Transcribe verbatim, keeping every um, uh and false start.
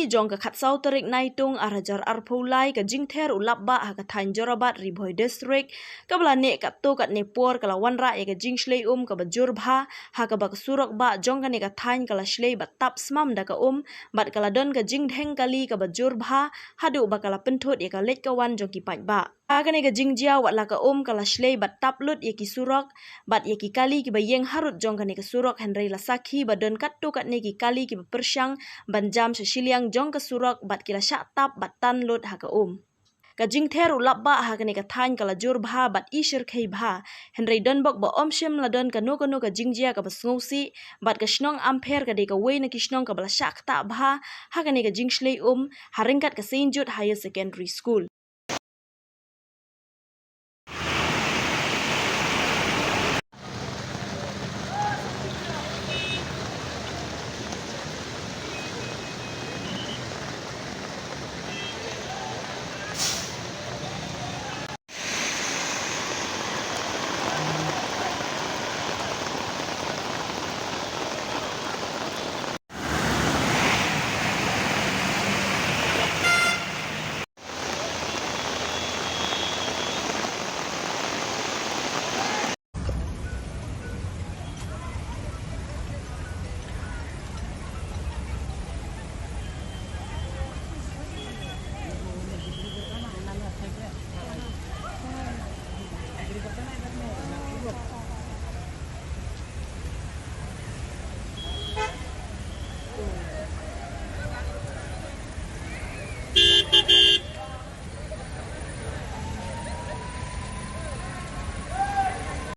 Jong ka khatsaw tarik Naitung arhajar arphew lai, ka jingther u lapbah ha ka thaiñ Jorabat, Ri Bhoi District, kaba la neh katto katne por, ka la wanrah ïa ka jingshlei um kaba jur bha, ha kaba ka surok bah jong kane ka thaiñ ka la shlei bad tap smam da ka um, bad ka la don ka jingdheng kali kaba jur bha, haduh ba ka la pynthut ïa ka leit ka wan jong ki paidbah. Ha kane ka jingjia, wat la ka um ka la shlei bad tap lut ïa ki surok bad ïa ki kali kiba ïeng harud jong kane ka surok, hynrei la sakhi ba don katto katne ki kali kiba pyrshang ban jam sha shiliang jong ka surok bad ki la shah tap bad tan lut ha ka um. Ka jingther u lapbah ha kane ka thaiñ ka la jur bha bad i shyrkhei bha, hynrei don bok ba ym shym la don kano kano ka jingjia kaba sngewsih, bad ka shnong Ampher ka dei kawei na ki shnong kaba la shah ktah bha ha kane ka jingshlei um ha ryngkat ka Saint Jude Higher Secondary School.